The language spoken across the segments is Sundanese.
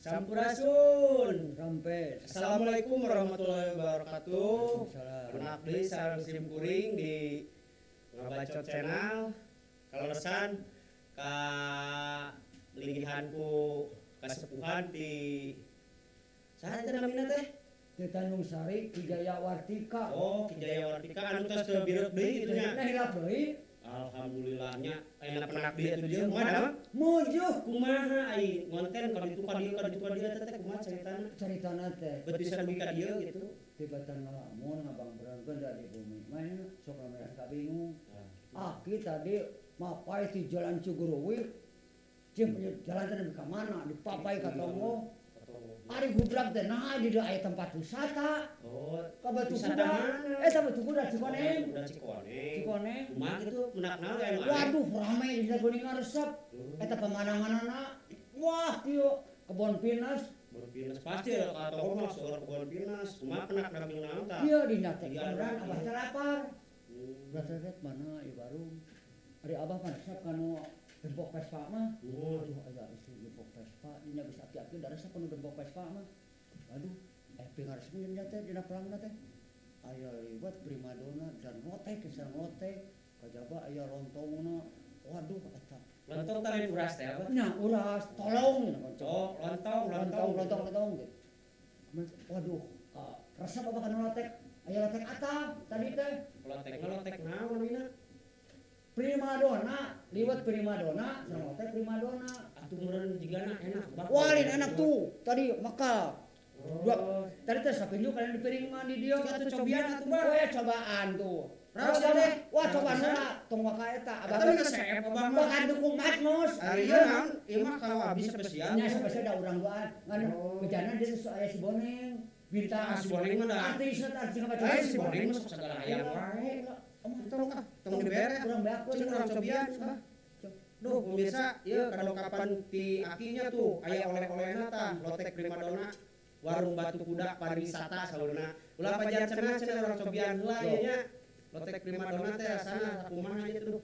Sampurasun. Rampes. Assalamualaikum warahmatullahi wabarakatuh. Waalaikumsalam. Pendak deui sareng sim kuring di Ngabacot Channel. Kaleresan kalinggihan ku kasepuhan di saha teh namina teh? Di Tanjung Sari, Ki Jaya Wartika. Oh, Ki Jaya Wartika anu tos teu bireup deui kitu nya. Nah, hilap deui. Alhamdulillahnya ayeuna pendak deui atuh dieu kumaha damang? Mujuh. Kumaha ai ngonten ka ditu ka dieu ka ditu ka dieu teh kumaha caritana? Caritana teh. Bet bisa dugi ka dieu gitu. Tibatan ngalamun ngabangbrangkeun da di bumi mah nya sok rame kabingung. Aki tadi mapai di jalan Ciguruwi, jeung jalan teh nepi ka mana dipapai ka tonggoh. Ari gubrak teh nah di dieu aya tempat wisata. Oh, Ka Batu wisata Kuda. mana? Eta Batu Kuda Cikoneng. Oh, Kuda Cikoneng. Cikoneng. Kumaha kitu menak naon aya nu aneh? Waduh, rame di dieu geuning resep. Eta pemandanganna wah kieu kebon pinus. Kebon pinus pasti ya ka tonggoh mah seueur kebon pinus. Kumaha penak daging naon tah? Kieu dina teh Iya, kemudian iya. abah teh lapar. Berat mana ieu warung. Ari abah mah resep kanu gembok Vespa mah. Oh. Aduh, aya istri gembok Vespa, dina geus aki-aki da resep kanu gembok Vespa mah. Aduh, pingaresep dina teh dina pelangna teh. Aya liwat primadona dan lotek sareng lotek. Kajaba aya lontongna. Waduh eta. Lontong teh lain uras teh apa? Nya uras, tolong nya kanca. Oh, lontong, Lontong, lontong, lontong gitu. Waduh, resep apa kana lotek? Aya lotek atap tadi teh. Lotek mah lotek naon namina? Primadona, liwat primadona, sareng lotek primadona. Atuh meureun jigana enak bah. Wah, lain enak tuh. Tadi makal. Dua, Oh. tadi teh sapinju kalian di piring mah di dieu. Atuh cobian atuh bah. Weh, cobaan tuh. Raos Coba teh. Wah, cobaan heula tong waka eta. Abah Eta mah seep abah mah. Bahkan dukung Magnus. Ari ieu naon? Ieu mah kalau habis spesial. Nya spesial da urang duaan. Ngan Oh. bejana dia geus aya si Boneng. Bintang. Ah, si Boneng mah da. Artis artis ngabaca. Eh, si Boneng mah sok sagala hayang wae. Tong ah, tong dibere. Urang beakeun. Cing urang cobian, bah. Duh, pemirsa, ieu kadongkapan ti akinya tuh aya oleh-olehna tah, lotek primadona. Warung Batu Kuda pariwisata saurna. Ulah pajar cenah cenah urang cobian heula ieu nya. Lotek primadona teh rasana kumaha ieu tuh.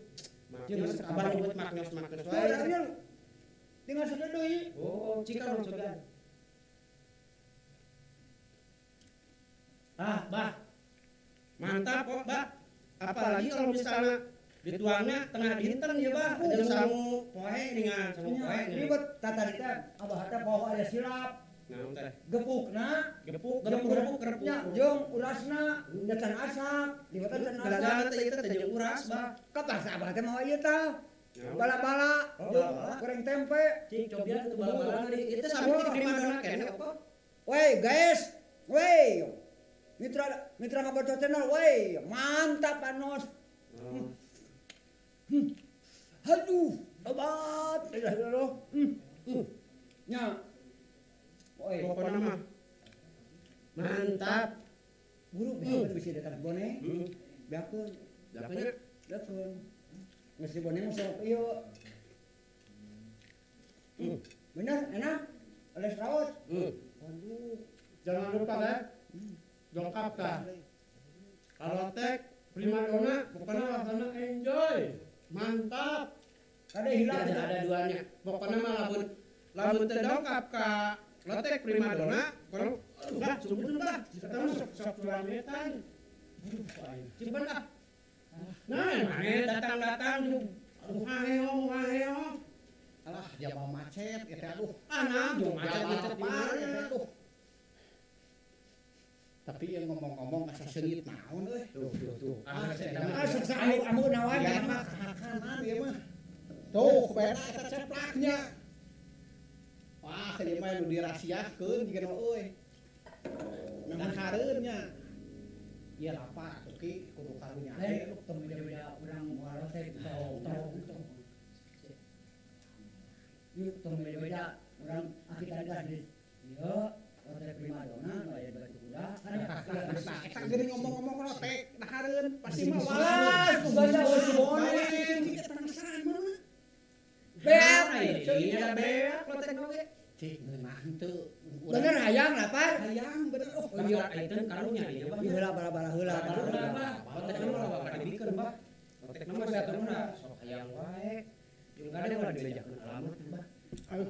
Maknyos abah nyebut maknyos maknyos Tuh, wae. tinggal tinggal sadeuk deui. Oh, cik urang cobian. Ah, bah. Mantap kok, bah. Apalagi kalau misalnya dituangnya tengah dinten ya, bah. Jeung sangu poe ningan, sangu poe. Ribet tata teh abah teh poho aya silap. Naon teh? Gepukna, Gepuk, jeung gepuk, kerupuk. nya, jeung urasna, nya can asak, liwatan can asak. Galana teh ieu teh jeung uras, bah. Kapas abah teh mawa ieu tah. Naon? Bala-bala, Oh, jeung bala-bala. goreng tempe. Cik cobian tuh bala-bala deui. Ieu teh sami ti primadona keneh apa? Woi, guys. Woi. Mitra mitra Ngabacot Channel, woi, mantap Panos. Oh. Aduh, obat. Aduh, Nya. Woi, Pokona mah mantap. Guru beakeun bisa datang boneng. Beakeun, Beakeun. Beakeun. Geus si boneng mah sok ieu. Bener, enak. Oles raos. Waduh. Jangan lupa kan? Dongkap tah. Kalau tek primadona pokoknya rasanya enjoy. Mantap. Kade hilang. Tidak ada duanya. Pokoknya mah lamun lamun teu dongkap ka lotek primadona, kalau bah sumbeun bah, eta mah sok sok curametan. Aduh, aing ciban ah. Nah, mana datang-datang jeung aduh haeong haeong. Alah, jaba macet eta teh aduh. Ah, nah, jeung macet-macet di Jaba mana? eta teh, aduh. Tapi yang ngomong-ngomong asa seungit naon euy. Tuh, tuh, tuh. Ah, saya Ah, sok sok amu nawan. Ieu mah kahakanan ieu mah. Tuh, beda eta ceplaknya. Wah, ieu mah nu dirahasiakeun jiga nu euy. Memang hareun nya. Ieu lapar tuh ki kudu karunya. Lain tong beda-beda urang moal teh tong tong tong. Yuk tong beda-beda urang aki tadi kan di ieu lotek primadona nu aya di Batu Kuda. Nah, eta geuning ngomong-ngomong lotek dahareun pasti mah Walas, tugasnya eueuh si Boneng. Cik eta penasaran mana? Beak. Iya, beak lotek oge. Cik ngeunah henteu. Bener hayang lapar. Hayang bener. Oh, Oh, iya, aiteun karunya ieu bah. Ieu heula bala-bala heula. Heula bah. Lotek mah loba dibikeun bah. Lotek mah satuna sok hayang wae. Jeung kadang ulah dibejakeun alamat bah. Aduh,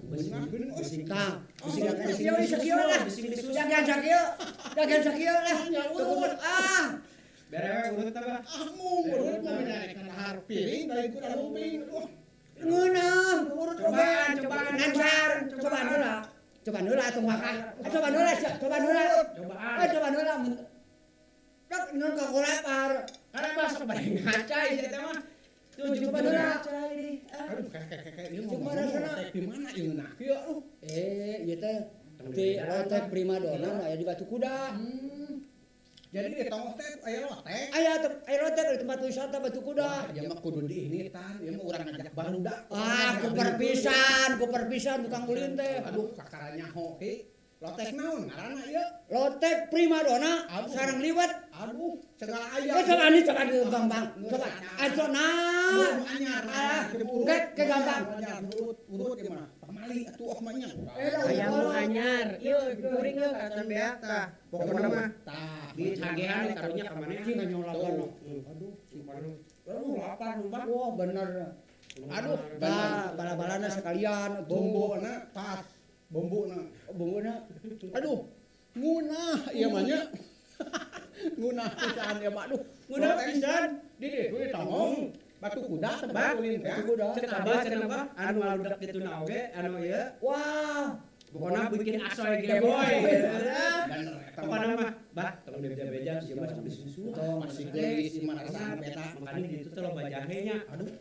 Bisi tah. Bisi sakieu sakieu lah. Dagian sakieu. Dagian sakieu lah. Urut ah. Berewe urut apa? Ah, mung urut mah nya dahar piring dari ku rumping. Ngeunah, urut cobaan, cobaan. Lancar, cobaan heula. Cobaan heula atuh makan. Cobaan heula, cobaan heula. Cobaan. Cobaan heula. Rek ngeun ka lapar. Karena masuk bari ngaca ieu teh mah. Tuh coba heula. Aduh, kayak ieu ngomong di mana ieu ngeunah kieu aduh. Ieu teh di lotek Primadona nu aya di Batu Kuda. Jadi di tonggoh teh aya lotek. Aya lotek di tempat wisata Batu Kuda. Ieu mah kudu di ini tan, ieu mah urang ngajak barudak. Ah, kuper pisan tukang ulin teh. Aduh, kakara nyaho ki. Lotek naon ngaranna ieu? Lotek Primadona sareng liwet. Aduh, segala aya. Coba nih, coba gampang. Coba. Aco nah. Anyar. Ke gampang. Urut ieu mah. Pamali atuh oh mah nya. Aya nu anyar. Ieu kuring ieu kacan beak tah. Pokona mah tah dicagean karunya ka maneh cing nyolapan. Aduh, aduh lapar lupa. Wah, bener. Aduh, tah bala-balana sekalian bombona tas. Bombona. Bombona. Aduh, ngunah ieu mah nya. Ngunah pisan ieu mah aduh. Ngunah pisan di dieu we tongong. Batu Kuda tempat ulin teh. Batu Kuda. Cek abah cenah bah anu ngaludak kitu na oge anu ieu. Wah, pokona bikin asoy geboy. Bener eta. Pokona mah bah tong beja-beja sieun mah sok disusu. Masih geulis ieu mah rasana eta. Makanya ditu teh loba jahe nya. Aduh.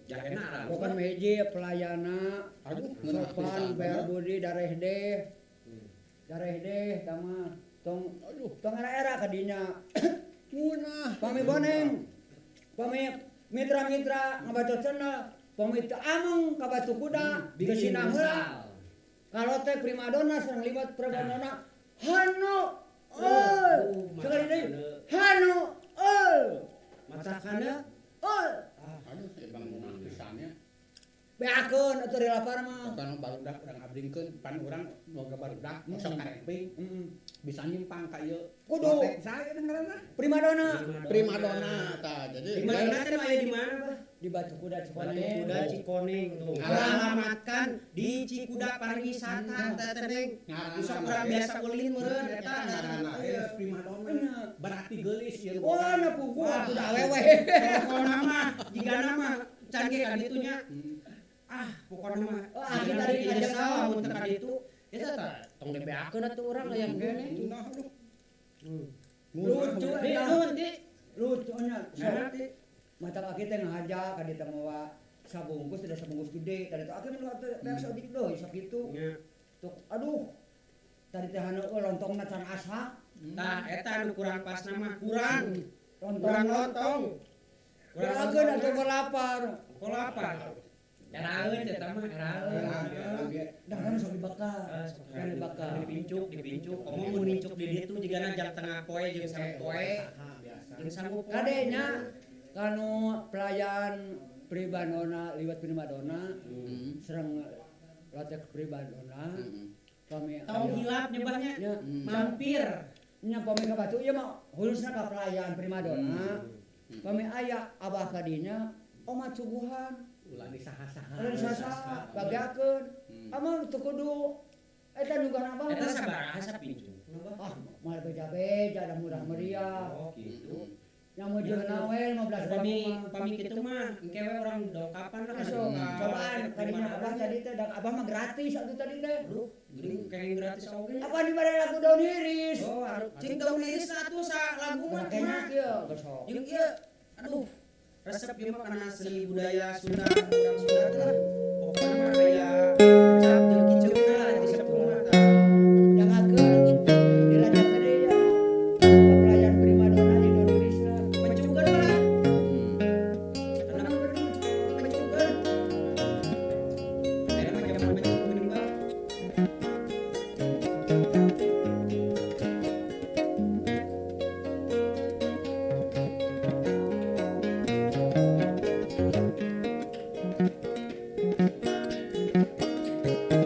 Jahena lah. Bukan meji pelayana, aduh, sopan, bayar budi, dareh deh, tama, tong, aduh, tong era-era kadinya, ngunah, pami boneng, pami mitra-mitra ngabacot cenah, pami teu ameng ka Batu Kuda, geusina heula, kalotek primadona sareng liwat primadona, hano, euy, sekali deui, hano, euy, matakana, euy. Aduh, bang ngunah pisannya. Beakeun atuh lapar mah. Kana barudak urang abdingkeun pan urang boga barudak sok karemping. Bisa nyimpang ka ieu. Kudu. Saya ngaranna Primadona. Primadona tah. Jadi Primadona teh aya di mana, Bah? Di Batu Kuda Cikoneng. Batu Kuda Cikoneng tuh. Alamatkan di Cikuda Pariwisata teh teh. Sok urang biasa ulin meureun eta ngaranna Primadona. Berarti geulis ieu. Wah, na puguh kuda awewe. Pokona mah jigana mah can ge ka ditu nya. Ah, pokona mah. Ah, kita tadi ngajak mun teu ka ditu. Eta tah tong dibeakeun atuh urang aya kene. Lucu eta. Lucu nya. Mata kaki teh ngahaja ka ditu mawa sabungkus tidak sabungkus gede. Tadi teh aki mun teh saeutik deui sakitu. Tuh, aduh. Tadi teh hanu lontongna can asa. Tah eta anu kurang pasna mah kurang. Kurang lontong. Kurang lontong atuh lapar. Kok lapar? Eraeun eta mah eraeun. Dah kan sok dibakar. Kan dibakar. Dipincuk, komo mun nincuk di ditu jigana jam tengah poe jeung sangu poe. Jeung sangu poe. Kadenya kanu pelayan primadona liwat primadona sareng lotek primadona pami tong hilap nyebahnya mampir. Nya pami ka Batu ieu mah khususna ka pelayan primadona. Pami aya abah kadinya omat suguhan. Ulah disaha-saha. Ulah disaha-saha, bagiakeun. Amang teu kudu eta nyuguhan abah. Eta sabaraha sapincu? Ah, moal beja-beja da murah meriah. Oh, kitu. Nya meujeunna we 15 ribu. Pami kitu mah engke we urang dongkapan lah. Cobaan kadinya abah tadi teh da abah mah gratis atuh tadi teh. Aduh, geuning kenging gratis oge. Apa di bare lagu daun iris? Oh, cing daun iris atuh sa lagu mah. Kayaknya kieu geus sok. Jeung ieu aduh. Resep ieu mah kana seni budaya Sunda, urang Sunda teh lah. Pokona mah aya cap jeung kiceuna lah di sampung mah tah. Jangakeun dilanjutkeun deui ya. Pelayan primadona di daun irisna. Pencukeun lah. Pencukeun. Ayeuna mah jaman pencukeun bah. Thank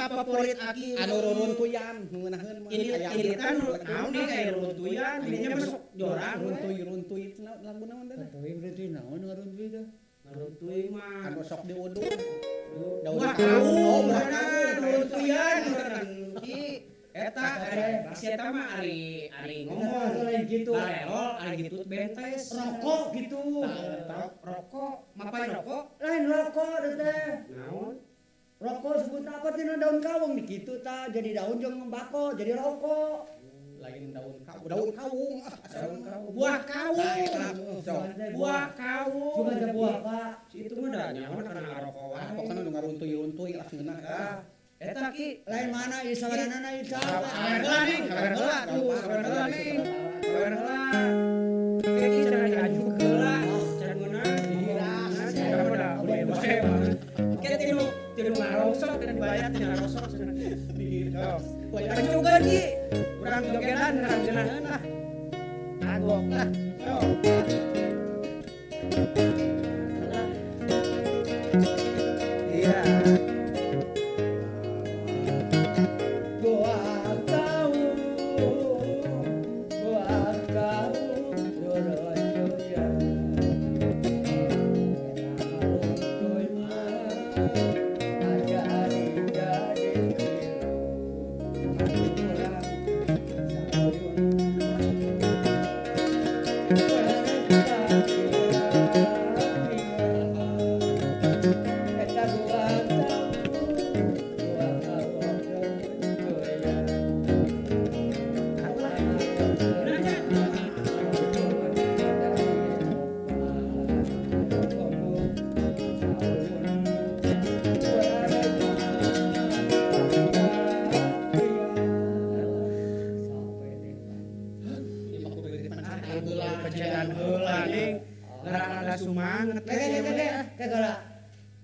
Favorit aki anu ruruntuyan ngeunaheun mah ini kan naon deui aya ruruntuyan dinya masuk jorang runtuy-runtuy lagu naon teh runtuy naon ngaruntuy teh ngaruntuy mah anu sok diuduk daun kaung ruruntuyan ki eta si eta mah ari ari ngomong lain kitu barelol ari gitu bentes rokok gitu rokok mapai rokok lain rokok teh naon rokok sebut apa tina daun kawung di kitu ta jadi daun jeung mbako jadi rokok lain daun kawung daun kawung ah daun kawung buah kawung buah kawung cuma ada buah pak si itu mah da nyaho kana ngarokok wae pokona nu ngaruntuy-runtuy lah ngeunah eta ki lain mana ieu sawaranana ieu sawer heula ning sawer heula tuh sawer heula ning sawer heula ki cenah diajuk heula cenah ngeunah dihiras cenah mah da bae mah ke tilu ngarosok dan dibayar tina ngarosok cenah dicukeun ki urang jogedan urang jeunaheun lah kagok lah sok iya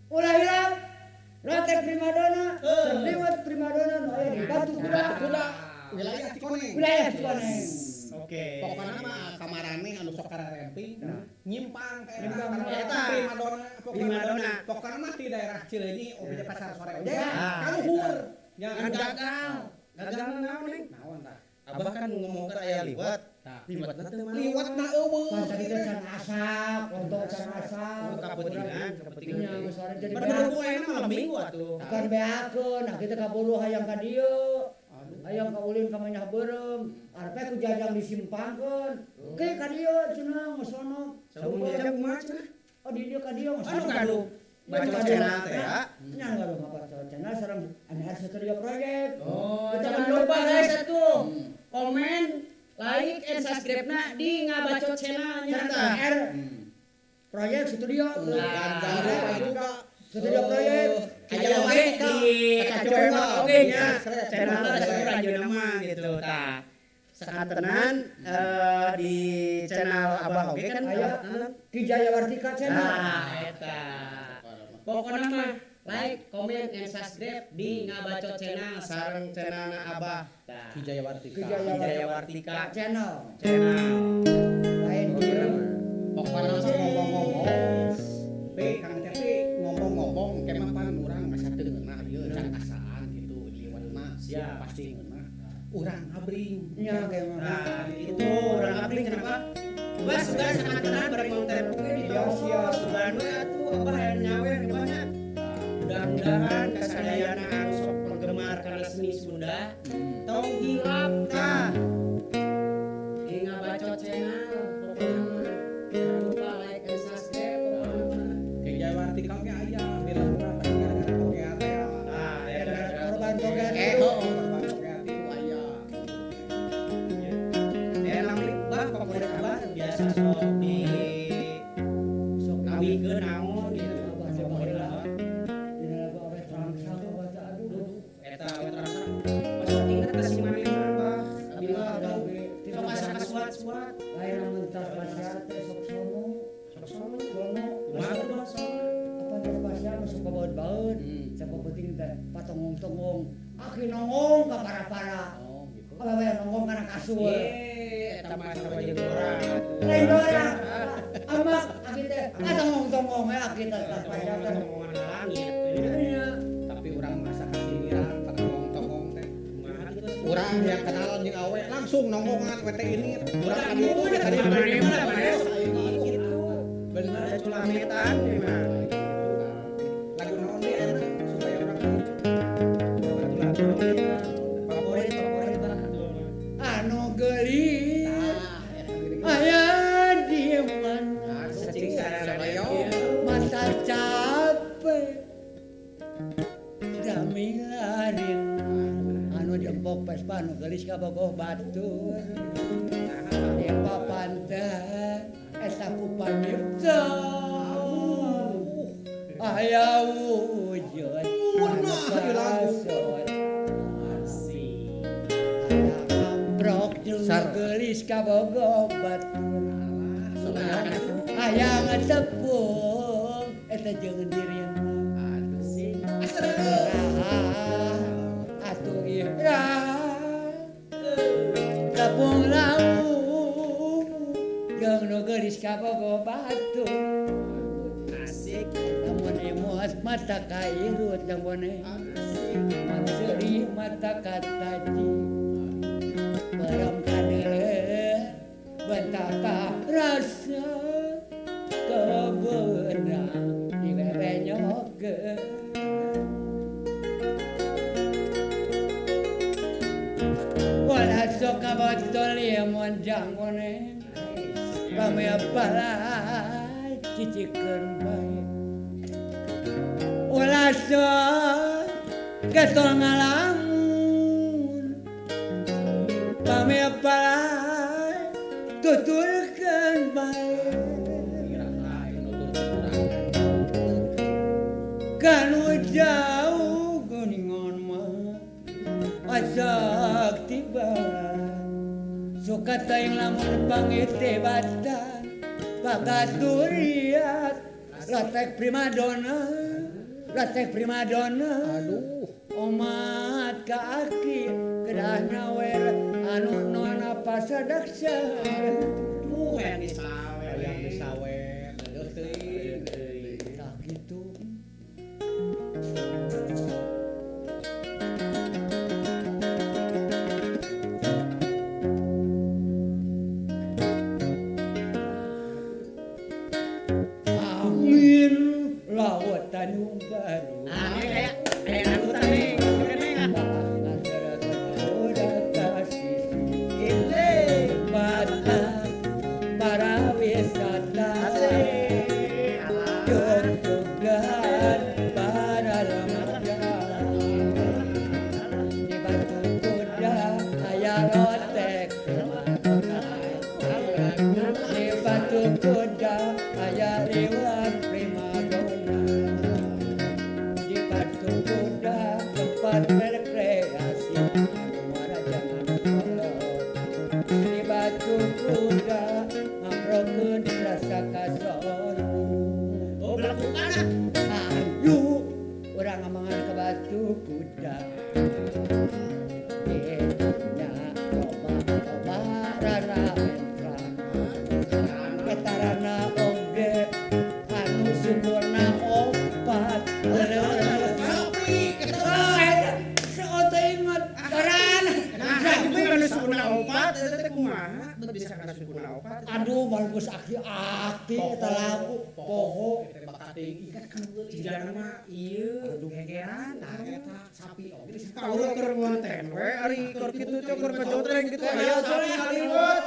Ulah hilang Lotek Primadona, Liwat Primadona nu aya di Batu Kuda. Kuda wilayah Cikoneng. Wilayah Cikoneng. Oke. Pokokna mah kamarane anu sok kararemping nyimpang ka Eta Primadona. Primadona. Pokokna mah di daerah Cileunyi oge pasar sore oge. Kaluhur. Ya gagal. Gagal naon ning? Naon tah? Abah kan ngomong ke aya liwat. Liwatna teu mana? Liwatna eueuh. Pan tadi teh can asap, untuk can asap. Kapetingan, kapetingan. Berbuku ayeuna malam minggu atuh. Bukan beakeun, nah kita kaburu hayang ka dieu. Hayang ka ulin ka Manyah Beureum. Arep ku jajang disimpangkeun. Ke ka dieu cenah ngosono. Saung jajang kumaha cenah? Oh di dieu ka dieu ngosono. Anu gaduh Bacot channel teh ya. Nya gaduh ngabacot channel sareng NR Studio Project. Oh, jangan lupa guys atuh. Komen, like, and subscribe-na di Ngabacot channel-nya. NR Project Studio. Jangan lupa juga Studio Project. Aya oge di Kacau oge nya. Channel teh ayeuna mah gitu tah. Sakantenan di channel Abah oge kan aya Ki Jaya Wartika channel. Nah, eta. Pokokna mah like, comment, and subscribe di Ngabacot channel sareng channelna Abah. Ki Jaya Wartika. Ki Jaya Wartika channel. Channel. Lain kieu. Pokokna mah ngomong-ngomong. Be Kang Cepi ngomong-ngomong kemah pan urang asa teu ngeunah ieu can asaan kitu liwatna Siap. Pasti ngeunah. Urang ngabring. Nya kemah. Nah, itu urang ngabring kenapa? Wah, sugan sakantenan bari konten oge di Siap, siap. Sugan we atuh Abah hayang nyawer gimana? Mudah-mudahan kasadayana anu sok penggemar kana seni Sunda tong hilap tah. Di Ngabacot channel pokokna mah. Jangan lupa like and subscribe pokokna mah. Kayak jawa artikel ge aya bila-bila pasti gara-gara togea teh. Tah, ya gara-gara Korban togea. Korban togea tilu aya. Ya namanya bah favorit abah biasa sok di Sok kawikeun naon gitu. Abah teh baheula. Dina lagu awe terangsa abah teh aduh. Eta awe terasa. Masuk inget ka si manehna bah. Abi mah tahu sok asa kasuat-suat. Lain lamun tas pasea teh sok sono. Sok sono. Sono. Kumaha tuh bah sono? Apa tas pasea mah sok baeud-baeud. Sapopoting teh patongong-tongong. Aki nongong ka para-para. Oh gitu. Awewe nongong kana kasur. Eta mah sarua jeung dorang atuh. Lain dorang. Amak aki teh patongong-tongong we aki teh tas pasea teh. Tongkongan langit. Iya. Tapi urang masa kasiniran patongong-tongong teh. Kumaha gitu sih. Urang yang kenalan jeung awe langsung nongkongan we teh ini. Urang kan itu Mana tadi mana mana sok gitu. Bener. Ada culametan memang. Lagu naon deui enak supaya urang Favorit favorit bah. Anu geulis Tah, eta geuning. aya di mana Secing sarana mata capek damilarin anu jempok Vespa anu geulis kabogoh batur di papantai eta ku panyipta aya wujud anu kasot Asik. aya amprok jeung Sar. geulis kabogoh batur aya ngatepung eta jeung dirina Aduh. Atuh irah tepung laung jeung nu geulis kabogoh batur Asik. lamun emot mata kairut yang bone mun seuri mata kataji perem kadeuleuh bentak rasa kebenang di bebenyokeun Wala sok kabotol ieu monjang bone pame palai cicikeun bae Ulah sok getol ngalamun pame palai tuturkeun bae Kanu jauh geuningan mah asak tiba suka teuing lamun pangit batan pakaturiat lotek primadona lotek primadona Aduh. omat ka aki kedah nyawer anu nona pasadaksa Duh, yang disawer. Hayang disawer. Aduh teuing. tah kitu angin laut Tanjung Baru Ah, ini kayak kayak dangdutan nih. Keren ah. Gitu. Para wisata Asik. Alah. Jogjogan para remaja di Batu Kuda aya lotek di Batu Kuda aya liwat primadona di Batu Kuda tempat berkreasi anu maraja anu kolot di Batu Kuda ngamprokeun rasa kasono. Oh, belakukan ah. Ayo urang ngamangan ke Batu Kuda. Nya loba loba rara entra. Eta rana oge anu sukuna opat. Kopi Ah, eta saote inget rana. Nah, itu kan sukuna opat, eta teh kumaha? Bet bisa kana sukuna opat. Aduh, bagus aki-aki eta lagu poho. Teh bakal Saking ikat kan meuli. Jigana mah ieu gegeran. Tah eta sapi oge. Paur keur ngonten we ari keur kitu teh keur ngajotreng gitu aya sapi ngaliwet.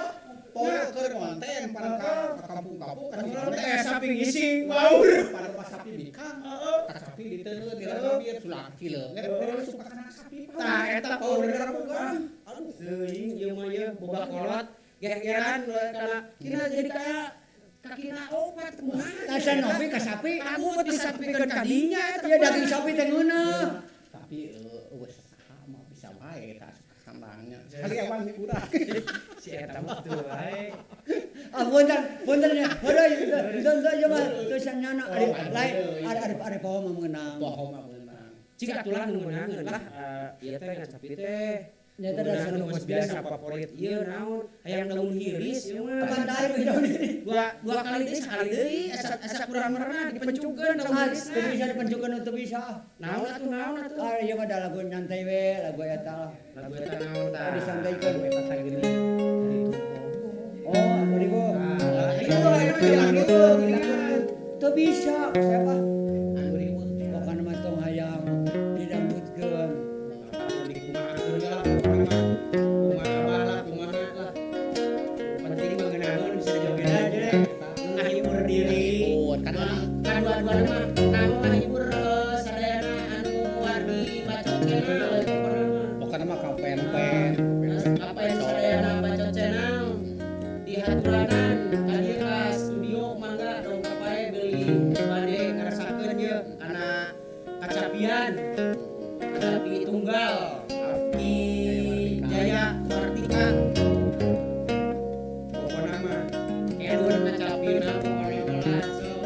Paur keur ngonten pada ka kampung-kampung kan Urang teh sapi ngising paur. Pada pas sapi bikang. Ka sapi diteungeut di bieu sulaki leungeut suka kana sapi. Tah eta paur bukan. Aduh. Teuing ieu mah ieu boga kolot gegeran kana kina jadi kaya kakina opat kumaha. Tah nopi ka sapi. Kamu disapikeun ka dinya eta. Ieu daging sapi teh ngeunah. Tapi eueuh saha mah bisa wae eta asup ka kandangnya. Kali ewang di urang. Si eta mah teu wae. Ah punten, punten nya. Heuh henteu henteu ieu mah teu nyana ari lain ari ari ari poho mah meunang. Poho mah meunang. Cik atulah nu meunangeun lah ieu teh ngacapi teh. Nyata da Meunang geus biasa favorit ieu naon hayang daun hiris ieu mah. Kapan tahu daun hiris. Dua kali deui sakali deui asa kurang merenah dipencukeun daun Ah, hirisna. teu bisa dipencukeun teu bisa. Naon atuh naon atuh. Ah ieu mah da lagu nyantai we, lagu eta lah. Lagu eta naon tah? Disantaikeun. Eta teh geuning. Oh, anu ribu. Ah, ieu enak gitu geuningan. Teu bisa, siapa? Anu ribut. Pokona mah tong hayang didangdutkeun. Dikumahakeun lah pokona mah. Kumaha abah lah kumaha lah. Penting mah ngeunaheun bisa joget aja deh. Ngahibur diri. Kan Kan dua-dua mah naon ngahibur sadayana anu wargi Bacot Channel pokona mah. Pokona mah ka pen-pen. Apa yang sadayana Bacot Channel dihaturanan ka dieu ka studio mangga dongkap wae beli bade ngarasakeun ieu kana kacapian kacapi tunggal Aki Jaya Kartika. Pokona mah edun ngacapina pokona mah langsung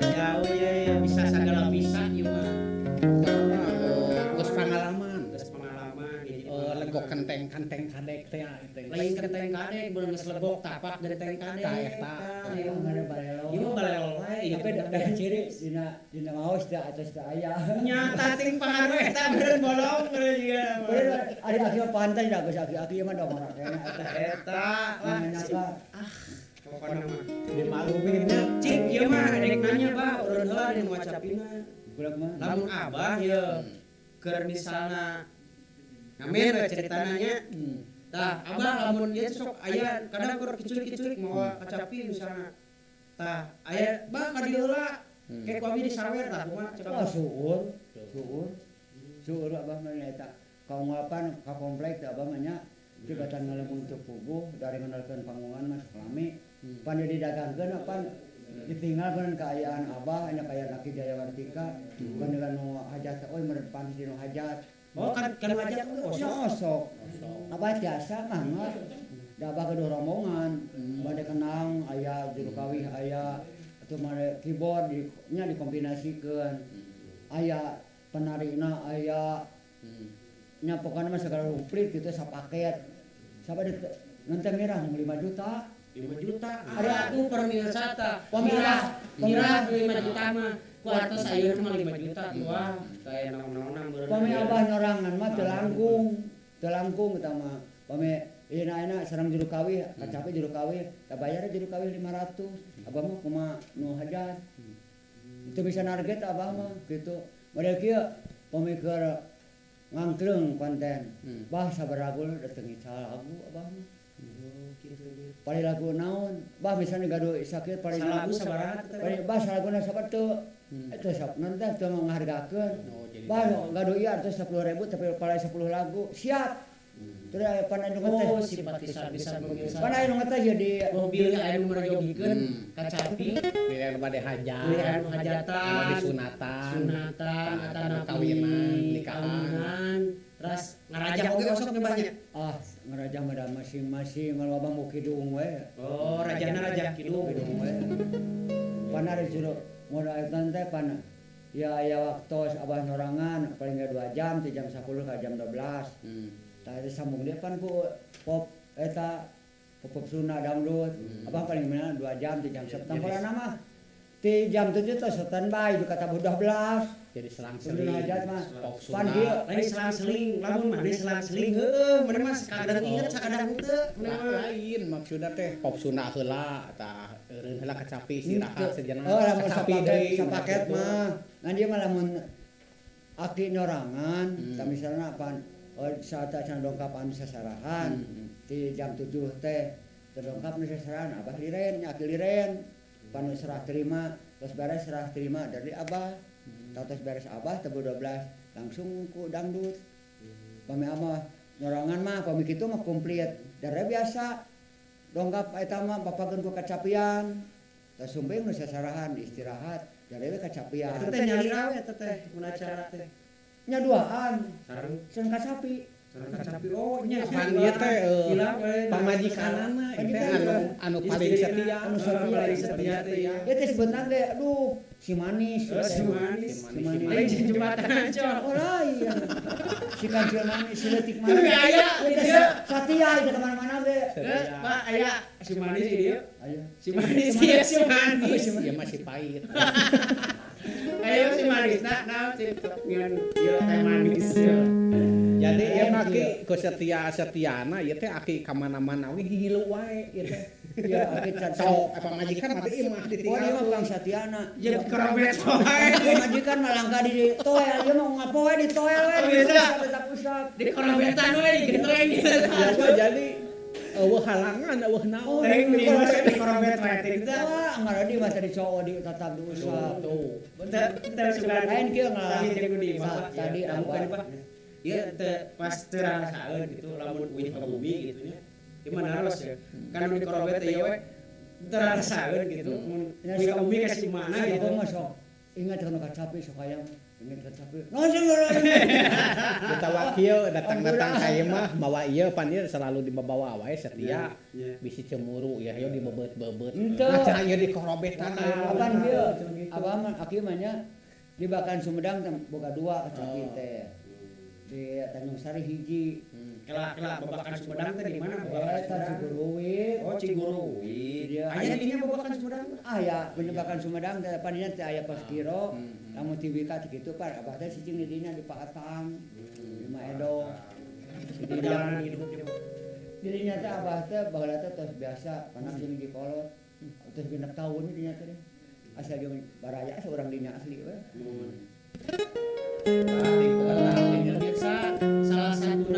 jauh ya, ya bisa sagala bisa ieu mah. Pokona mah geus pangalaman. Geus pengalaman jadi Legok kenteng-kenteng kadek teh teh. Lain kenteng kadek bener geus legok tapak genteng kadek. Tah eta. Ieu mah ada balelo. Ieu mah balelo wae ieu. Tapi da ciri dina dina maos teh atos teh aya. Nyata ting pangaruh eta beureun bolong beureun jiga. Beureun ari aki mah pantai da geus aki-aki mah da marakena eta. Eta lah Nyata. Pokona mah. Dimaklumin nya. Cik ieu mah rek nanya bah urang heula di ngucapina. Budak mah. Lamun abah ieu keur misalna ngamen we ceritana nya. Tah abah lamun ieu sok aya kadang keur kiculik-kiculik mawa kacapi misalna. Tah aya bah ka dieu heula. Kayak ku abi disawer tah kumaha cek Wah abah. suur, suur. Suur abah mah nya eta. Kaunggapan ka komplek teh abah mah nya tibatan ngalemun teu puguh dari ngenalkeun panggungan mah sok lami. Pan didagangkeun apan ditinggal beunang kaayaan abah nya kaayaan Aki Jaya Wartika pan dengan nu hajat euy meureun pantes dinu hajat. Oh kan kan hajat teh Nya osok. osok. Abah tiasa mah mah. Da abah gaduh rombongan, bade kenang aya juru kawih aya atuh mah keyboard di nya dikombinasikeun. Aya penarina aya nya pokona mah segala rumplit kitu sapaket. Sabada nonton mirah 5 juta. 5 juta. Ari Atuh pemirsa tah. Pemirah, mirah 5 juta mah. Ku artos ayeuna mah 5 juta tuh wah. Kaya naon-naonna meureun. Pami abah norangan mah teu langkung. Teu langkung eta mah. Pami ayeuna sareng juru kawih, kacapi juru kawih, tah bayar juru kawih 500. Abah mah kumaha nu hajat. Itu bisa target abah mah gitu. Model kieu pami keur ngangkleung konten. Bah sabaraha lagu dateng ngical lagu abah mah. Pari lagu naon? Bah misalnya gaduh sakit pari Salagu sabaraha teh? Pari bah salaguna sabar teu. Eta sok non teh teu menghargakeun. Oh, jadi Bah gaduh ieu artos 10.000 tapi pari 10 lagu. Siap. Terus aya pan anu ngeteh. Oh, simpatisan bisa pemirsa. Pan aya nu ngeteh jadi Mobilnya aya nu merayogikeun kacapi, Pilihan bade hajat. pilihan nu hajatan, Bade sunatan. sunatan, atanapi Kawinan, nikahan. kawinan, terus ngarajah oge osok nya banyak. Ah, ngerajah mah da masing-masing kalau abah mau kidung we. Oh, rajana rajah kidung. Kidung we. Pan ari juru mun eta teh pan ya aya waktos abah norangan paling ge 2 jam ti jam 10 ka jam 12. Tah eta sambung deui pan ku pop eta pop Sunda dangdut. Abah paling bener 2 jam ti jam 10. Pola mah Ti jam 7 teh standby di kata 12. Jadi selang-seling. Hajat mah. Pop Pan Sunda. kieu. Lain selang-seling, lamun maneh selang-seling heueuh, maneh mah sakadang inget sakadang henteu. Maneh mah. Lain maksudna teh pop Sunda heula tah eureun heula kacapi istirahat sejenak. Oh, lamun Kacapi sapaket, deui. sapaket mah. Nah dia mah lamun aki nyorangan, tah misalna pan oh, saat acan dongkap anu sasarahan, di jam 7 teh terdongkap nu sasarahan abah liren, nya aki liren. Pan nu serah terima, terus beres serah terima dari abah. Tah tos beres abah teh 12 langsung ku dangdut. Pami abah nyorangan mah pami kitu mah komplit. Dari biasa dongkap eta mah bapakeun ku kacapian. Tah sumping nu sasarahan istirahat, dari we kacapian. Eta teh nyalira we eta teh mun acara teh. Nya duaan, Sareng sareng kacapi. Sareng kacapi oh nya Pan ieu teh Hilang we. pamajikanana ieu teh anu anu paling setia. Anu setia. Paling setia teh ya. Ya teh sebentar ge, aduh, si manis. Oh, si manis. Si manis. Lain jeung jembatan aja. Oh lain. Si kancil manis, si leutik manis. Tapi aya Ya teh dieu. satia itu kemana-mana ge. Eh, Pak aya si manis ieu. Ayo. Si manis ieu si manis. Ieu mah si pahit. Ayo si manis nah nah si ngan ieu teh manis. Jadi ieu mah ki ku setia-setiana ieu teh aki ka mana-mana we gigilu wae ieu teh. Ya aki can. Sok pamajikan mah teh imah Oh, dia mah ditinggal. pang satiana. Jeung korobet wae. Pamajikan mah langka di toel, ieu mah ngapoe di toel we. Oh, bisa. Usap-usap. Di korobetan we digentreng. Ya, jadi eueuh halangan eueuh naon. Teuing di di korobet wae teh teh. Wah, ngaradi mah tadi cowok di tetap diusap. Tuh. Teu teu sugan. Lain kieu ngalah. Tadi jeung di imah. Tadi bukan apa? Pak. Ieu teu pas teu rasaeun gitu lamun uih ka bumi gitu nya. Ieu mah naros ya. Kan nu di korobet teh ieu we teu rasaeun gitu. Mun uih ka bumi ka si mana gitu. Aku mah sok ingat kana kacapi sok hayang ingat kacapi. Naon sih ngeureun? Utawa kieu datang-datang ka ieu mah mawa ieu pan ieu selalu dibawa wae setia. Iya. Bisi cemburu ya ieu dibebeut-bebeut. Henteu. Nah cenah ieu dikorobetan Apaan kieu? Abah mah aki mah nya di Bakan Sumedang teh boga dua kacapi teh. Di Tanjung Sari hiji. Kela kela Babakan Sumedang teh di mana Babakan Eta Sumedang? Ciguruwit. Oh Ciguruwit. Iya. Aya di dinya Babakan Sumedang. Ah ya, Babakan Sumedang teh paninya teh aya pos kiro. Lamun ti Wika teh kitu pan abah teh cicing di dinya di Paatang. Di Maedo. Di perjalanan hidupnya. Dirinya teh abah teh baheula teh tos biasa panak jeung di kolot. Tos 6 tahun di dinya teh. Asal jeung baraya seorang dinya asli we. Pemirsa, salah satu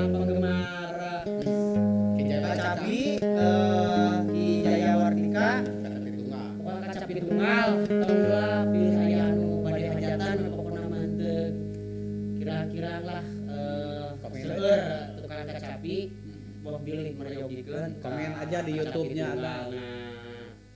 penggemar kacapi Ki Jaya Wartika pokoknya kacapi tunggal tahun dua pilih aya anu bade hajatan pokokna mah teu kira-kira lah seueur tukang kacapi boh bilih merayogikeun Komen aja di YouTube-nya ada.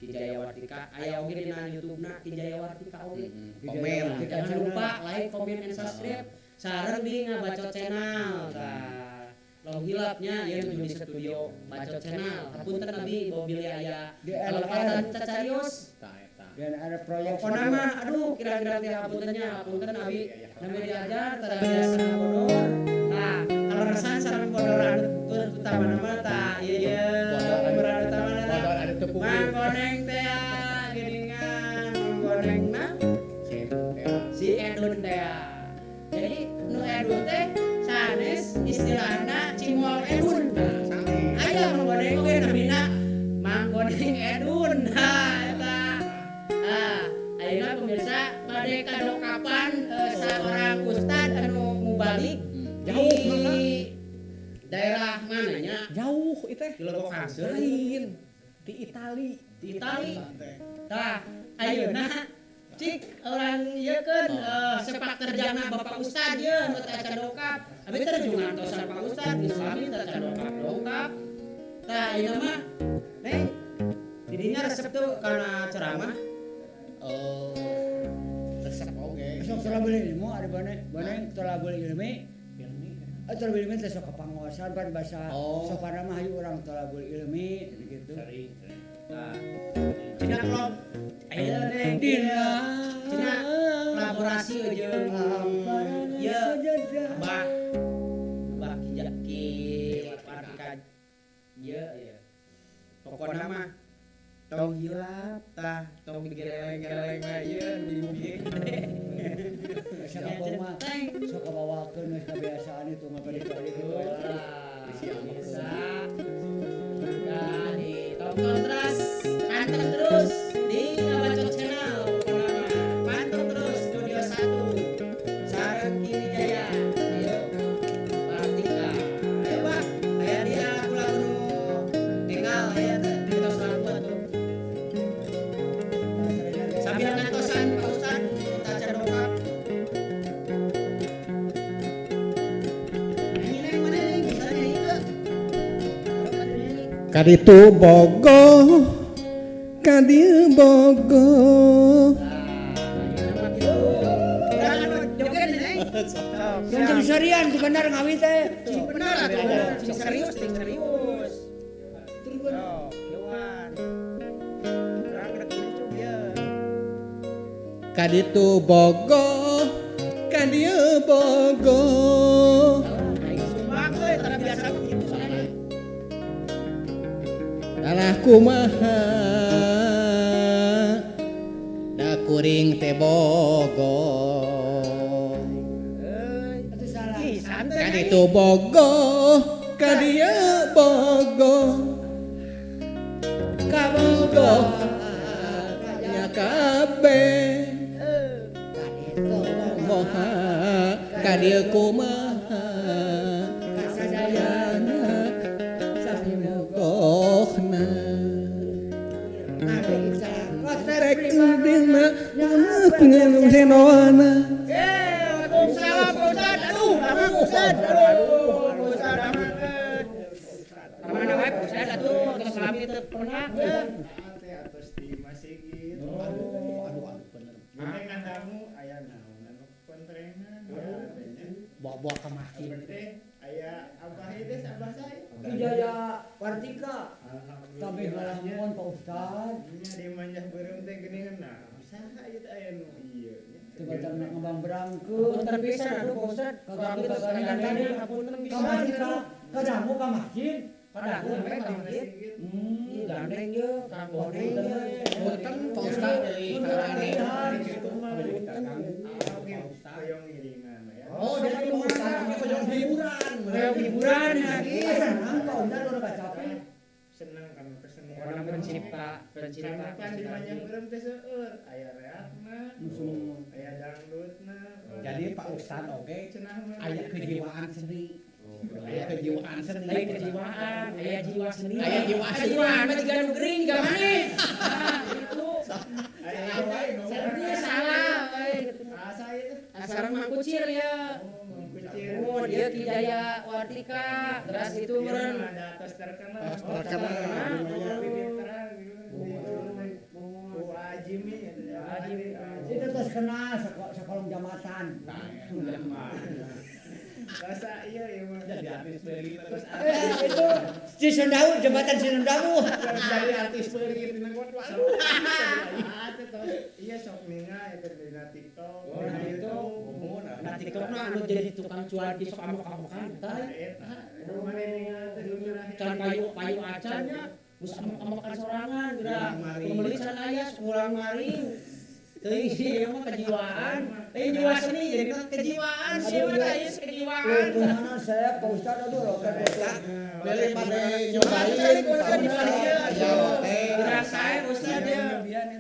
Ki Jaya Wartika aya oge dina YouTube-na Ki Jaya Wartika oge. Komen. Jangan lupa like, comment, and subscribe. Sareng di Ngabacot Channel. Tah. Long hilapnya ieu nuju di studio Bacot Channel. Hapunten abi boh bilih aya kalepatan cacarios. Tah eta. Dan ada proyek Pokona mah aduh kira-kira teh hapuntennya, hapunten abi namanya diajar tara biasa bodor. Tah, kaleresan sareng bodor anu utamana mah tah ieu ieu bodor anu utamana tah. Bodor anu teu puguh. Mang Goneng teh geuningan Mang Gonengna si Edun teh. Jadi nu Edun teh sanes istilahna cimol Edun. Aya Mang Goneng oge namina Mang Goneng Edun. Nah eta. Ah, ayeuna pemirsa bade kadokapan seorang ustad anu mubalik Jauh, di daerah mananya? Jauh ieu teh. Di Legok Hangseur. Lain di Itali. Di Itali. Tah, ayeuna cik orang ieu keun sepak terjangna Bapak Ustad ieu nu teh acan dongkap. Abi teh nuju ngantosan Pak Ustad geus lami teh acan dongkap. Tah ayeuna mah Neng didinya resep tuh kana ceramah. Resep oge. Sok tolabul ilmu ada bane bane tolabul ilmi. Tolabul ilmi teh sok kapangosan pan bahasa sopana mah hayu urang tolabul ilmi gitu. Sering. Tah. Cina klop ayeuna Neng Dina Cina kolaborasi jeung ieu Abah Abah Ki Wartika ieu ieu. Pokona mah Tong hilap tah, tong digeleng-geleng we ieu di bumi. Siapa mah sok kabawakeun geus kebiasaan itu ngabari-bari gitu. Bisa. Maka ditonton terus, panteng terus di Ngabacot Channel. Panteng terus Studio 1. Sareng Kiri Jaya. Ayo. Kartika. Ayo, Pak. Aya dia lagu-lagu nu enggal aya teh tos lagu atuh. Sambil ngantosan Pak Ustad taca dongkap. Nyanyi neng mana neng bisa nyanyi teu? Kaditu bogo, kadieu bogo. Yang cing serian di bener ngawi teh. Cing bener atuh, cing serius, cing serius. Sok, kieuan. Urang rek lucu ieu. Kaditu bogo, kadieu bogo. Aing sumbang euy, tara biasa mah kitu soalna. Salah kumaha da kuring teh bogo. Euy, Itu salah. ih santai. Kaditu bogo, kadieu bogo. Kabogo nya kabeh. Moha kadieu kumaha kasadayana sami bogohna. Rek dina punya senoana. Eh, Waalaikumsalam Pak Ustad. Aduh, lama Pak Ustad. Aduh, Pak Ustad lama. Kamana wae Pak Ustad atuh, tos lami teu pernah. Teh atos di masjid. Aduh, aduh, aduh bener. Mane kandamu aya naon anu kontrengan. Bawa-bawa ke masjid. Teh aya abah ieu teh abah saya. Ki Jaya Kartika. Sampai ngalamun Pak Ustad. Nya di manjah beureum teh geuningan nah. Saha ieu teh aya nu ieu nya. Coba jangan ngembang berangkeun. Punten pisan aduh Pak Ustad. Kami tos kandang hapunten Ka pisan. masjid ka kadangu ka masjid. Kadangu we ka masjid. Ih, gandeng ye, Kang Boneng ye. Punten Pak Ustad deui karane. Kitu mah hoyong ngiringan ya. Oh, jadi Pak Ustad hoyong hiburan. Hoyong hiburan lagi. Senang Pak Ustad udah gak capek. Senang kan kesenian. Orang pencipta, pencipta. Karena pan di manjah beureum teh seueur, aya reakna, aya dangdutna. Jadi Pak Ustad oge cenah mah aya kejiwaan seni. Aya kejiwaan seni. Aya kejiwaan, aya jiwa seni. Aya jiwa seni. Kejiwaan mah jiga nu gering ka maneh. Ah, gitu. Aya Ini salah euy. asa ieu teh. Sareng Mang Kucir ya. Oh, Mang Kucir. Oh, dia Ki Jaya Wartika, terus itu Ieu meureun. mah ada tos terkenal. Tos terkenal. Bibir terang gitu. Oh, Ajimi ya. Ajimi. Itu terus kena sekolong jambatan. Rasa iya ieu mah. Jadi artis beurit terus. Itu Cisondawu, jembatan Cisondawu. Jadi artis beurit dina waduh. Ah, teh tos iya sok ninga eta dina TikTok. Oh, nah itu. Nah, TikTok mah anu jadi tukang cuanki sok amok-amokan tah. Eta mana ninga teh nu terakhir. Can payu-payu acan nya. Geus amok-amokan sorangan geura. Pembeli can aya kurang maring. Teuing ieu mah kejiwaan. Teuing jiwa seni jadi kejiwaan sih mah tah ieu kejiwaan. Itu mana saya Pak Ustad aduh roket roket. Daripada nyobain Pak Ustad di balik ieu. Ya lotek. Dirasain Ustad ya.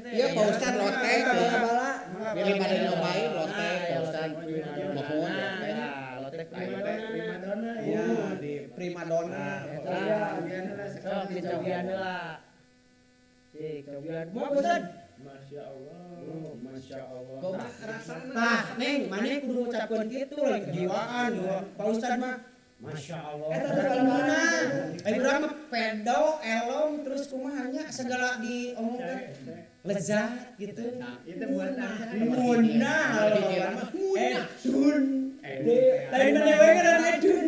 Iya Pak Ustad lotek. Bala-bala. Daripada nyobain lotek Pak Ustad. Mohon lotek. Lotek Primadona Ya di primadona. Sok dicobian heula. Cik, cobian. Mau Ustad? Masya Allah, Masya Allah. Kumaha rasana? Tah, Neng, maneh kudu ngucapkeun kitu lain kejiwaan jiwa. Pak Ustad mah Masya Allah. Eta teh Berarti bala-bala. mana? Eh urang mah pedo, elong terus kumaha nya segala diomongkeun lezat gitu. Itu buat apa? Munah. Dikira mah munah. Edun. Lain mana we kan edun.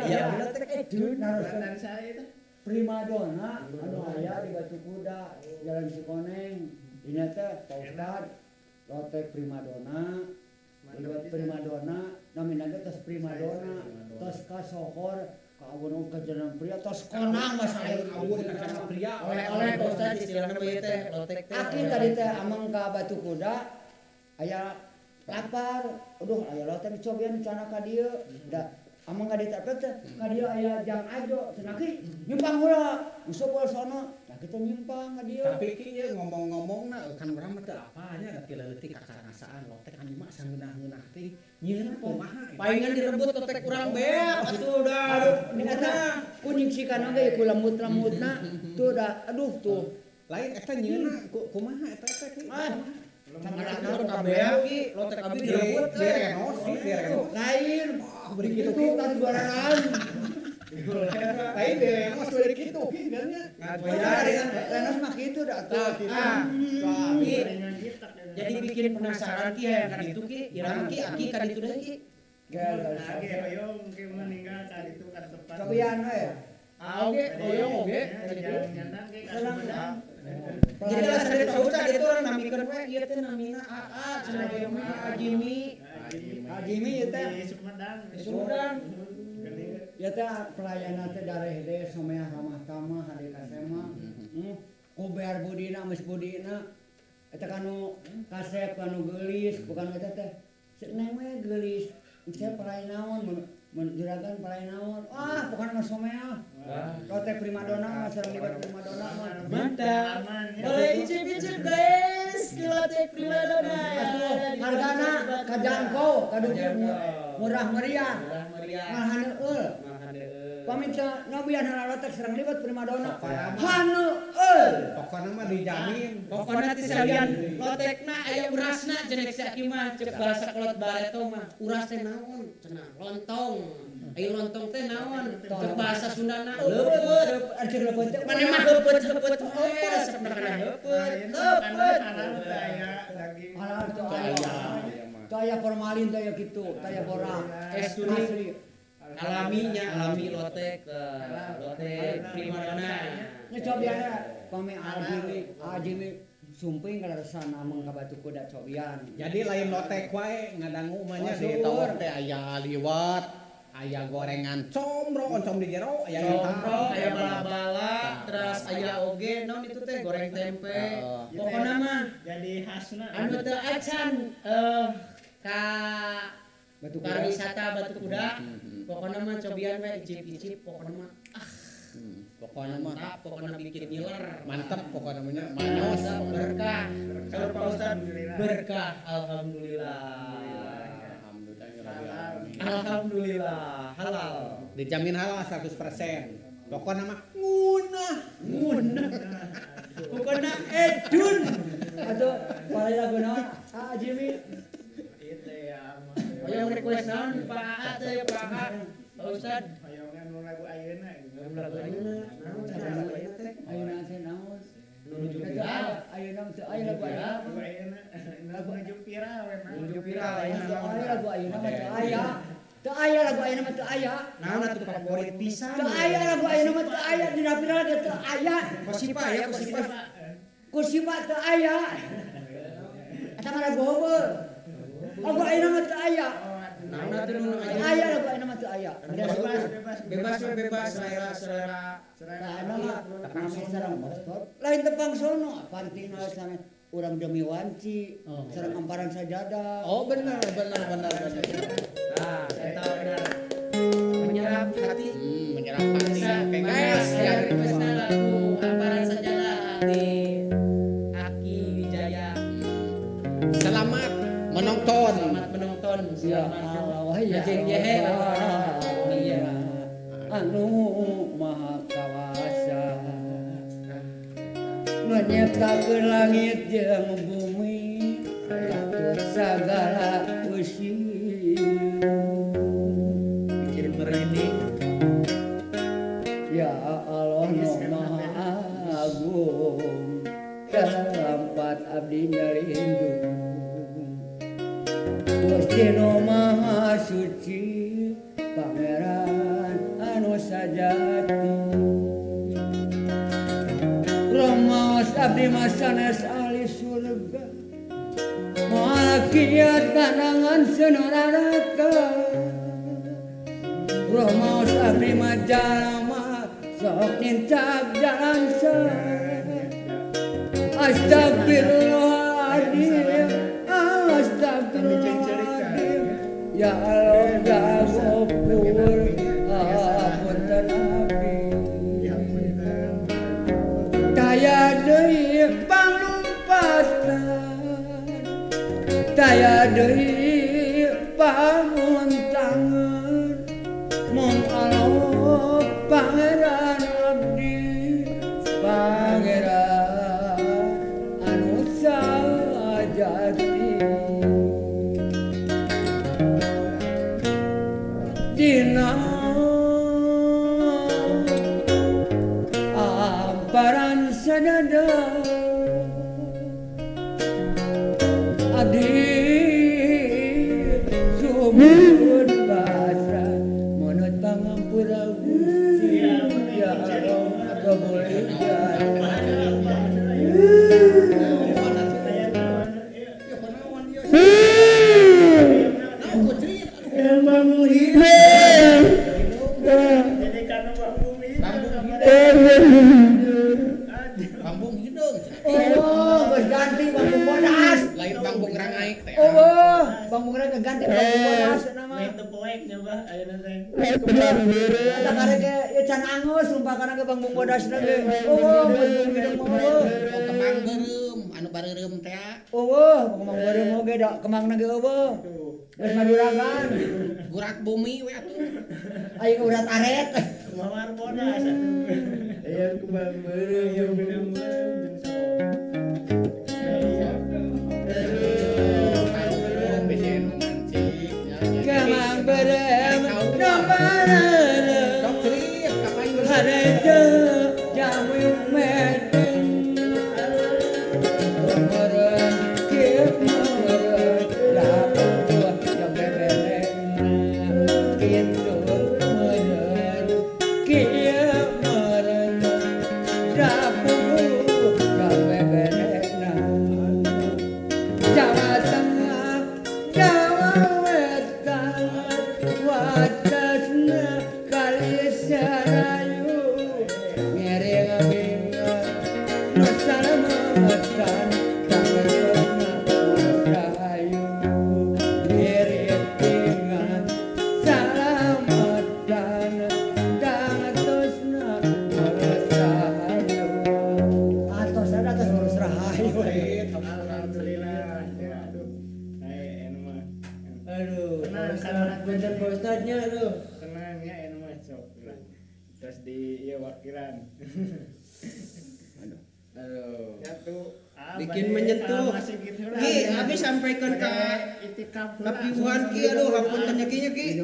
Iya bener teh edun. Buatan saya itu. Primadona anu aya di Batu Kuda, Jalan Cikoneng. Ini teh Pak Ustad lotek primadona, di Primadona, namina ge tos primadona, tos kasohor Kawon kajaran pria tos konang masalah Awun kajaran pria oleh-oleh Pak Ustad istilahna mah ieu teh lotek teh. Aki tadi teh amang ka Batu Kuda aya lapar, aduh aya lotek dicobian cana ka dieu. Da amang ka dieu teh ka dieu aya jang ajo cenah ki nyimpang heula. Useup sono, nah kita nyimpang ka dieu. Tapi ki ieu ngomong-ngomongna kan urang mah teu apa nya da ti leutik kakarasaan lotek anu mah sangeunah-ngeunah teh nyieun kumaha. Palingan direbut lotek urang beak atuh udah. Aduh, ini kata kunyingsikan oge ku lembut-lembutna tuh dah aduh tuh. Lain eta nyieunna kumaha eta teh ki. Ah, Canggah kabeak ki lotek abi direbut direnos ki direnos. Lain beri kitu itu kan juaraan. Lain direnos beri kitu ki nya. Renos mah kitu dah tuh. Ah, jadi bikin penasaran ki yang kan itu ki, irang ki aki kan itu deui ki. Lagi hoyong ke meninggal ka ditu ka tempat. Cobian we. Ah oge, hoyong oge. Sumedang. Jadi lah sering Pak Ustad itu orang namikeun we ieu teh namina AA cenah hoyong mah AA Jimmy. AA Jimmy ieu teh di Sumedang. Sumedang. Ya teh pelayanan teh dareh someah ramah tamah hade kasema. Ku bear budina geus budina. Eta kanu kasep kanu geulis bukan eta teh. Neng we geulis. Saya pelayan naon mun juragan pelayan naon. Ah, pokona mah someah. Lotek primadona sareng liwat primadona mah. Mantap. Boleh icip-icip guys ke lotek primadona. Hargana kajangkau, kaduh murah meriah. Murah meriah. Mahal heueul. Paminta nabian heula lotek sareng liwat primadona. Haneueul. Pokona mah dijamin. Pokona teh salian lotekna aya urasna cenah si aki mah cek bahasa kolot bareto mah. Uras teh naon? Cenah lontong. Ai lontong teh naon? Cek bahasa Sundana leupeut. Anjir leupeut teh. Mane mah heupeut-heupeut oge resepna kana heupeut. Leupeut. Halal teu aya. Teu aya formalin teu aya kitu, teu aya borak. Es asli. Alaminya, alami lotek, lotek primadona. Nyocobian pami Ajimi sumping kaleresan ameng ka Batu Kuda cobian. Jadi lain lotek wae ngadangu mah nya di tawar teh aya liwet, aya gorengan comro oncom di jero, aya comro, aya bala-bala, terus aya oge naon itu teh goreng tempe. Pokona mah jadi khasna anu teu acan ka Batu Kuda. Pariwisata Batu Kuda. Pokona mah cobian we icip-icip pokona mah ah pokona mah mantap, pokona bikin ngiler. Mantap pokona mah manyos berkah. Kalau Pak Ustad berkah alhamdulillah. Alhamdulillah halal. Dijamin halal 100%. Pokona mah ngunah, ngunah. Pokona edun. Atuh paling lagu naon? Ah Jimmy. Hoyong request naon Pak A teh Pak A. Pak Ustad. Hoyong anu lagu ayeuna gitu. Lagu ayeuna. Naon lagu ayeuna teh? Ayeuna teh naon? Nuju viral. Ayeuna teh aya lagu ayeuna. Lagu ayeuna. Lagu nuju viral we mah. Nuju viral ayeuna naon? Lagu ayeuna mah teu aya. Teu aya lagu ayeuna mah teu aya. Naon atuh favorit pisan. Teu aya lagu ayeuna mah teu aya dina viral ge teu aya. Kosipa ya kosipa. Kosipa teu aya. Eta mah lagu heubeul. Lagu ayeuna mah teu aya. Naon atuh nu aya lagu ayeuna mah teu aya. Bebas bebas bebas selera selera. Tah mah nami sareng motor. Lain tepang sono pantina sana urang demi wanci sareng amparan sajadah. Oh benar benar benar benar. Nah, eta benar. Menyerap hati. Menyerap hati. Oke guys, ya requestna lagu Amparan Sajadah di Aki Wijaya. Selamat menonton. Selamat menonton. Ya Allah ya. Iya. Anu Maha Kawasa. Nu nyiptakeun langit jeung bumi, ngatur sagala eusi. Bikin merinding. Ya Allah nu Maha Agung, tempat abdi nyalindung. Gusti nu Maha Suci, Pangeran anu sajati. Rumaos abdi mah sanes ahli surga, moal kiat tanangan senaraka. Rumaos Tapi mah jalma sok nincak jalan sae. Astagfirullahaladzim, astagfirullahaladzim. Ya Allah ya Ghafur, apunten abdi. Taya deui panglumpatan, taya deui panguntangan. Mung Allah pangeran abdi, pangeran anu sajati. Dina amparan sadada abdi sumurun pasrah monot pangampura Gusti ya Allah Rabbul Izzah. Bambung hideung. Oh, geus ganti bambung bodas. Lain bambung rangaik teh. Oh, bambung rangaik ganti bambung bodas nama. Lain teu poek nya bah ayeuna teh. Eta karek ge ieu can angus sumpah kana ge bambung bodas na ge. Oh, bambung hideung mah eueuh. Oh, kemang beureum, anu bareureum teh. Eueuh, kemang beureum oge da kemangna ge eueuh. Geus maduragan. Gurak bumi we atuh. Aing urat aret. Mawar bodas atuh. Aya kembang beureum Yang benang beureum jeung sawo. Kemang beureum nombareureum. Hareupeun jamu medeng. Meureun kieu meureun lapuh jang bebenengna. Kitu meureun kieu meureun lapuh jang bebenengna. Jawa Tengah, Jawa Wetan, watasna kali Serayu, ngiring bingung nu salametan, tangerna rahayu. Ngiring bingung salametan, tangetosna rahayu. Atos ada atos mulus rahayu. Alhamdulillah. Ya aduh. Ai anu mah. Aduh, Tenang, Pak Ustad, Pak Ustadnya aduh. Tenang ya anu mah sok lah. Terus di ieu wakilan. Aduh. Ya tuh. Bikin menyentuh. Masih gitu lah. Ki, abi sampaikan ke itikaf heula. kapiuhan Ki, aduh hapunten nya Ki nya Ki.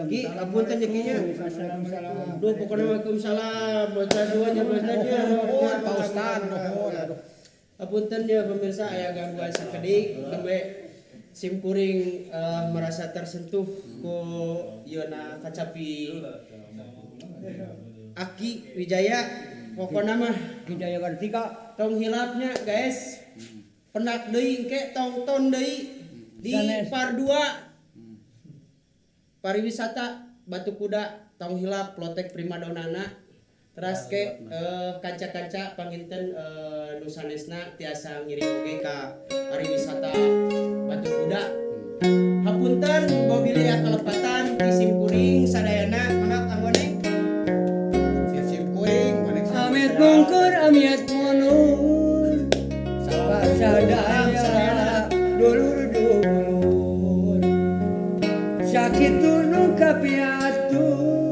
Ki, hapunten nya Ki nya. Duh, pokoknya waalaikumsalam. Pak Ustad dua nya Pak Ustad nya. Nuhun Pak Ustad, nuhun. Aduh. Hapunten ya pemirsa aya gangguan sakedik nembe sim kuring merasa tersentuh ku ieuna kacapi Aki Wijaya pokona mah Wijaya Kartika tong hilapnya guys. Pendak deui engke tongton deui di Sanes. par 2 pariwisata Batu Kuda tong hilap Lotek Primadonana. Teras ke kanca-kanca panginten nu sanesna tiasa ngiring oge ka pariwisata Batu Kuda. Hapunten bobilih aya kalepatan ti sim kuring sadayana mangga Kang Boneng. Sim kuring bonek. Amit mungkur amit munur pasadaya dulur-dulur sakitu nu kapiatur